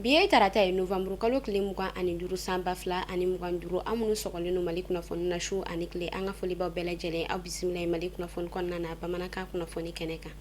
Bi ye tarata ye novembre kalo tile 25 san 2025. Aw minnu sɔgɔlen don Mali kunnafoni na su ani tile, an ka foli b'aw bɛɛ lajɛlen. Aw bisimila ye Mali kunnafoni kɔnɔna na bamanankan kunnafoni kɛnɛ kan.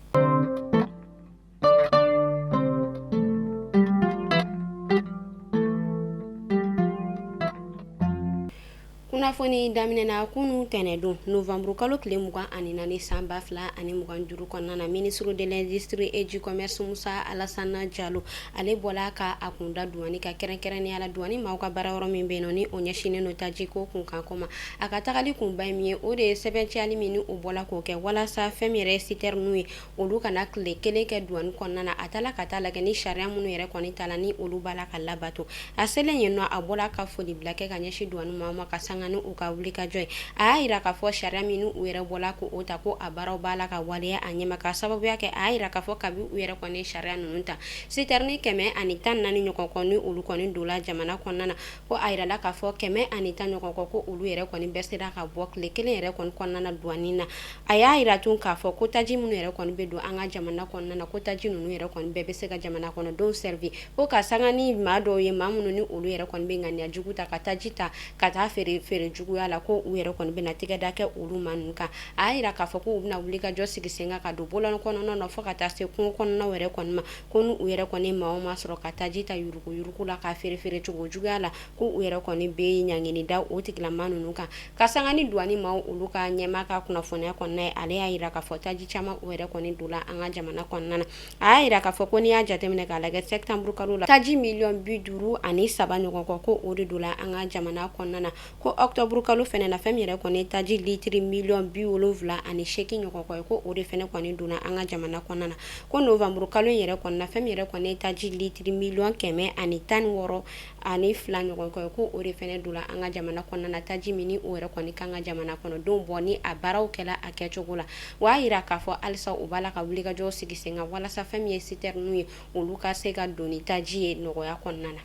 Kunnafoni daminɛna kunun tɛnɛndon novembre kalo tile 24 san 2025 kɔnɔna na, ministre de l'industrie et du commerce Musa Alasana Jalo, ale bɔla ka a kun da duwani kan, kɛrɛnkɛrɛnnenya la duwani maaw ka baara yɔrɔ min bɛ yen nɔ, ni o ɲɛsinnen don tajiko kunkanko ma. A ka tagali kunba ye min ye, o de ye sɛbɛntiyali min ni o bɔla k'o kɛ walasa fɛn min yɛrɛ ye citerne ye, olu kana tile kelen kɛ duwani kɔnɔna na. A taala ka taa lajɛ ni sariya minnu yɛrɛ kɔni tala, ni olu b'a la ka labato. A selen yen nɔ, a bɔla ka foli bila kɛ ka ɲɛsin duwani maaw ma ka sanga ni u ka wulikajɔ ye. A y'a jira k'a fɔ sariya min u yɛrɛ bɔla k'o ta, ko a baaraw b'a la ka waleya a ɲɛma, ka sababuya kɛ a y'a jira k'a fɔ kabi u yɛrɛ kɔni sariya ninnu ta, citerne 114 ɲɔgɔn kɔ, ni olu kɔni donna jamana kɔnɔna na, ko a jirala k'a fɔ 110 ɲɔgɔn kɔ, ko olu yɛrɛ kɔni bɛɛ sera ka bɔ tile kelen yɛrɛ kɔni kɔnɔna na duwani na. A y'a jira tun k'a fɔ ko taji minnu yɛrɛ kɔni bɛ don an ka jamana kɔnɔna na, ko taji ninnu yɛrɛ kɔni bɛɛ bɛ se ka jamana kɔnɔdenw servi, ko ka sanga ni maa dɔw ye, maa minnu ni olu yɛrɛ kɔni bɛ ŋaniya jugu ta ka taji ta ka taa feere feere juguya la, ko u yɛrɛ kɔni bɛna tɛgɛ da kɛ olu maa ninnu kan. A y'a jira k'a fɔ ko u bɛna wulikajɔ sigi sen kan ka don bɔlɔn kɔnɔna na fo ka taa se kungo kɔnɔnaw yɛrɛ kɔni ma, ko ni u yɛrɛ kɔni maa o maa sɔrɔ ka taji ta yuruguyurugu la k'a feere feere cogo juguya la, ko u yɛrɛ kɔni bɛ ɲangini da o tigilama ninnu kan. Ka sanga ni duwani maaw olu ka ɲɛmaa ka kunnafoniya kɔnɔna ye, ale y'a jira k'a fɔ taji caman o yɛrɛ kɔni donna an ka jamana kɔnɔna na. A y'a jira k'a fɔ ko n'i y'a jateminɛ k'a lajɛ septembre kalo la, taji miliyɔn 53 ɲɔgɔn kɔ, ko o de donna an ka jamana kɔnɔna na. Ko octobre kalo fɛnɛ na, fɛn min yɛrɛ kɔni taji litiri miliyɔn 78 ɲɔgɔn kɔ ye, ko o de fɛnɛ kɔni donna an ka jamana kɔnɔna na. Ko novembre kalo in yɛrɛ kɔnɔna, fɛn min yɛrɛ kɔni taji litiri miliyɔn 116 ɲɔgɔn kɔ ye, ko o de fɛnɛ donna an ka jamana kɔnɔna na. Taji min ni o yɛrɛ kɔni kan ka jamana kɔnɔdenw bɔ, ni a baaraw kɛla a kɛcogo la. Wa a yira k'a fɔ halisa u b'a la ka wulikajɔ sigi sen kan walasa fɛn min ye citerne ye, olu ka se ka don ni taji ye nɔgɔya kɔnɔna na.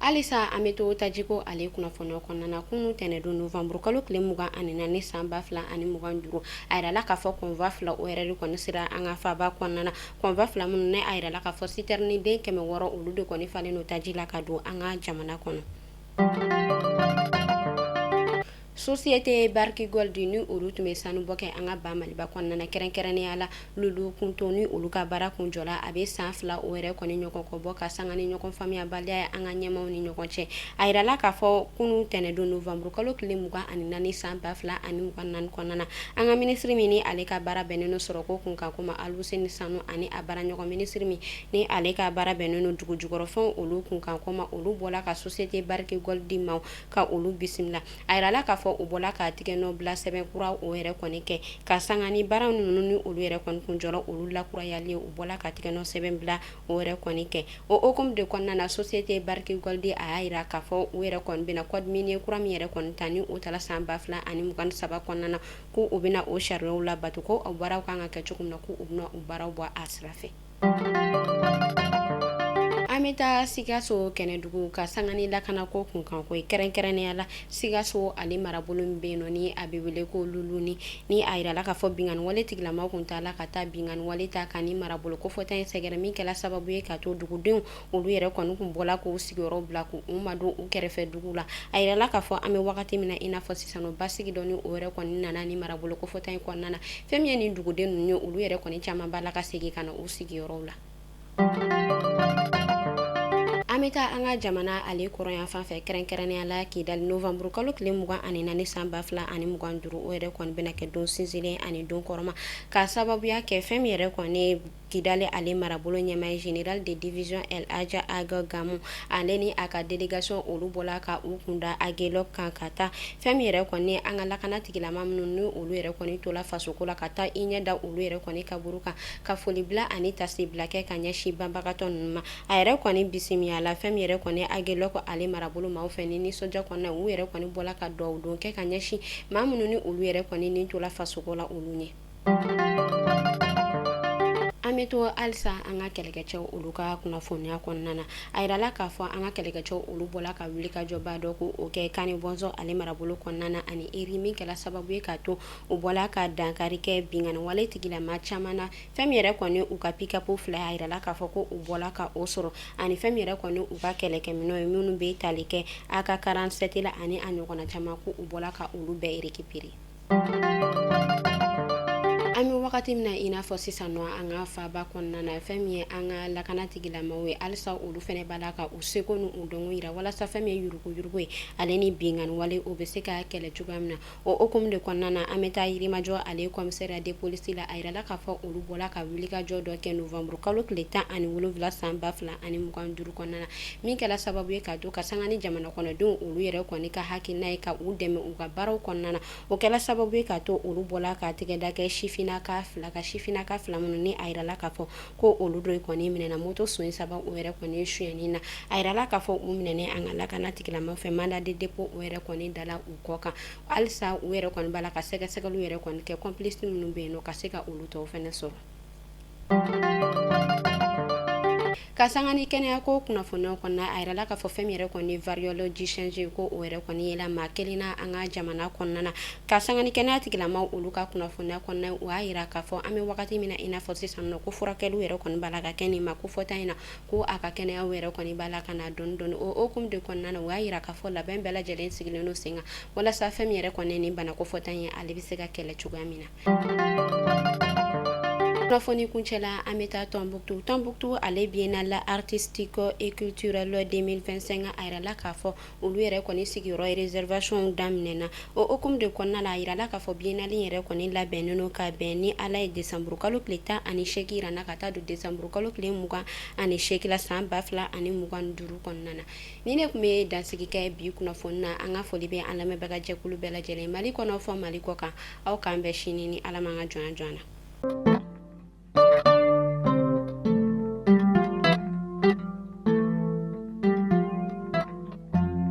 Halisa an bɛ to tajiko ale kunnafoniya kɔnɔna na. Kunun tɛnɛndon novembre kalo tile 24 san 2025, a yirala k'a fɔ convoi fila o yɛrɛ de kɔni sera an ka faaba kɔnɔna na. Convoi fila minnu ne a yirala k'a fɔ citerne den 600 olu de kɔni falen don taji la ka don an ka jamana kɔnɔ. Société Barrick Gold ni olu tun bɛ sanubɔ kɛ an ka ba Maliba kɔnɔna na, kɛrɛnkɛrɛnnenya la Loulo-Gounkoto, ni olu ka baara kun jɔla a bɛ san 2 o yɛrɛ kɔni ɲɔgɔn kɔ bɔ, ka sanga ni ɲɔgɔn faamuyabaliya ye an ka ɲɛmaaw ni ɲɔgɔn cɛ. A yirala k'a fɔ kunun tɛnɛndon novembre kalo tile 24 san 2024 kɔnɔna na, an ka minisiri min ni ale ka baara bɛnnen don sɔrɔko kunkanko ma, Aluseni Sanu, ani a baaraɲɔgɔn minisiri min ni ale ka baara bɛnnen don dugujukɔrɔfɛnw olu kunkanko ma, olu bɔla ka société Barrick Gold maaw ka olu bisimila. A yirala k'a fɔ u bɔla ka tigɛnɔ bila sɛbɛn kura o yɛrɛ kɔni kɛ ka sanga ni baara ninnu ni olu yɛrɛ kɔni kun jɔra, olu lakurayali, u bɔla ka tigɛnɔ sɛbɛn bila o yɛrɛ kɔni kɛ. O hukumu de kɔnɔna na, société Barrick Gold a y'a yira k'a fɔ u yɛrɛ kɔni bɛna code minier kura min yɛrɛ kɔni ta, ni o tala san 2023 kɔnɔna na, ko u bɛna o sariyaw labato, ko o baaraw kan ka kɛ cogo min na, ko u bɛna o baaraw bɔ a sira fɛ. An bɛ taa Sikaso kɛnɛdugu ka sanga ni lakanako kunkanko ye, kɛrɛnkɛrɛnnenya la Sikaso ale marabolo min bɛ yen nɔ, ni a bɛ wele ko Loulouni, ni a yirala k'a fɔ binkanni wale tigilamaw kun taala ka taa binkanni wale ta ka ni marabolo kofɔta in sɛgɛrɛ, min kɛla sababu ye ka to dugudenw olu yɛrɛ kɔni kun bɔla k'u sigiyɔrɔ bila k'u madon u kɛrɛfɛ dugu la. A yirala k'a fɔ an bɛ wagati min na i n'a fɔ sisan nɔ, basigi dɔɔni o yɛrɛ kɔni nana ni marabolo kofɔta in kɔnɔna na. Fɛn min ye nin duguden ninnu ye, olu yɛrɛ kɔni caman b'a la ka segin ka na u sigiyɔrɔw la. An bɛ taa an ka jamana ale kɔrɔnyanfan fɛ, kɛrɛnkɛrɛnnenya la Kidali. Novembre kalo tile 24 san 2025, o yɛrɛ kɔni bɛna kɛ don sinsinlen ani don kɔrɔma, ka sababuya kɛ fɛn min yɛrɛ kɔni Kidali ale marabolo ɲɛmaa ye, général de division El Hadj Ag Gamou, ale ni a ka délégation olu bɔla ka u kunda Aguelhok kan ka taa fɛn min yɛrɛ kɔni an ka lakana tigilama minnu ni olu yɛrɛ kɔni tola fasoko la, ka taa i ɲɛ da olu yɛrɛ kɔni kaburu kan, ka foli bila ani tasibila kɛ ka ɲɛsin banbagatɔ ninnu ma. A yɛrɛ kɔni bisimilala fɛn min yɛrɛ kɔni Aguelhok ale marabolo maaw fɛ ni nisɔndiya kɔnɔna, u yɛrɛ kɔni bɔla ka dugawu don kɛ ka ɲɛsin maa minnu ni olu yɛrɛ kɔni ni tola fasoko la olu ɲɛ. An An bɛ to halisa an ka kɛlɛkɛcɛw olu ka kunnafoniya kɔnɔna na. A yirala k'a fɔ an ka kɛlɛkɛcɛw olu bɔla ka wulikajɔba dɔ ko o kɛ Kani Bɔnsɔn ale marabolo kɔnɔna na ani eri min kɛla sababu ye k'a to u bɔla ka dankari kɛ binkanni wale tigilama caman na. Fɛn min yɛrɛ kɔni u ka pick-up 2, a yirala k'a fɔ ko u bɔla ka o sɔrɔ, ani fɛn min yɛrɛ kɔni u ka kɛlɛkɛminɛnw ye minnu bɛ tali kɛ AK 47 la ani a ɲɔgɔnna caman, ko u bɔla ka olu bɛɛ récupérer. An bɛ wagati min na i n'a fɔ sisan nɔ, an ka faaba kɔnɔna na, fɛn min ye an ka lakana tigilamaw ye, halisa olu fana b'a la ka u seko n'u dɔnko yira walasa fɛn min ye yuruguyurugu ye ale ni binkanni wale, o bɛ se ka kɛlɛ cogoya min na. O hukumu de kɔnɔna na, an bɛ taa Yirimajɔ ale commissariat de police la. A yirala k'a fɔ olu bɔla ka wulikajɔ dɔ kɛ novembre kalo tile 17 san 2025 kɔnɔna na, min kɛra sababu ye ka to ka sanga ni jamana kɔnɔdenw olu yɛrɛ kɔni ka hakilina ye ka u dɛmɛ u ka baaraw kɔnɔna na. O kɛra sababu ye ka to olu bɔla ka tɛgɛda kɛ sifinnaka 2 kan, sifinnaka 2 minnu ni a yirala k'a fɔ ko olu dɔ kɔni minɛna moto sonya 3 o yɛrɛ kɔni sonyani na. A yirala k'a fɔ u minɛnen an ka lakana tigilamaw fɛ, mandat de dépôt o yɛrɛ kɔni dala u kɔ kan. Halisa u yɛrɛ kɔni b'a la ka sɛgɛsɛgɛliw yɛrɛ kɔni kɛ, complice minnu bɛ yen nɔ, ka se ka olu tɔw fana sɔrɔ. Ka sanga ni kɛnɛya ko kunnafoniyaw kɔnɔna, a yirala k'a fɔ fɛn min yɛrɛ kɔni variole du singe, ko o yɛrɛ kɔni yela maa kelen na an ka jamana kɔnɔna na. Ka sanga ni kɛnɛya tigilamaw olu ka kunnafoniya kɔnɔna, u y'a yira k'a fɔ an bɛ wagati min na i n'a fɔ sisan nɔ, ko furakɛliw yɛrɛ kɔni b'a la ka kɛ nin ma ko fɔta in na, ko a ka kɛnɛya yɛrɛ kɔni b'a la ka na dɔɔni dɔɔni. O hukumu de kɔnɔna na, u y'a yira k'a fɔ labɛn bɛɛ lajɛlen sigilen don sen kan walasa fɛn min yɛrɛ kɔni ni bana kofɔta in ye, ale bɛ se ka kɛlɛ cogoya min na. Kunnafoni kuncɛ la, an bɛ taa Tombouctou. Tombouctou ale biennale artistique et culturelle 2025, a yirala k'a fɔ olu yɛrɛ kɔni sigiyɔrɔ réservation daminɛna. O hukumu de kɔnɔna la, a yirala k'a fɔ biennale yɛrɛ kɔni labɛnnen don ka bɛn ni Ala ye décembre kalo tile 18 yira na ka taa don décembre kalo tile 28 la san 2025 kɔnɔna na. Ni ne tun bɛ dansigi kɛ bi kunnafoni na. An ka foli bɛ an lamɛnbaga jɛkulu bɛɛ lajɛlen, Mali kɔnɔ fɔ Mali kɔ kan. Aw k'an bɛn sini ni Ala m'an ka jɔnya jɔ an na.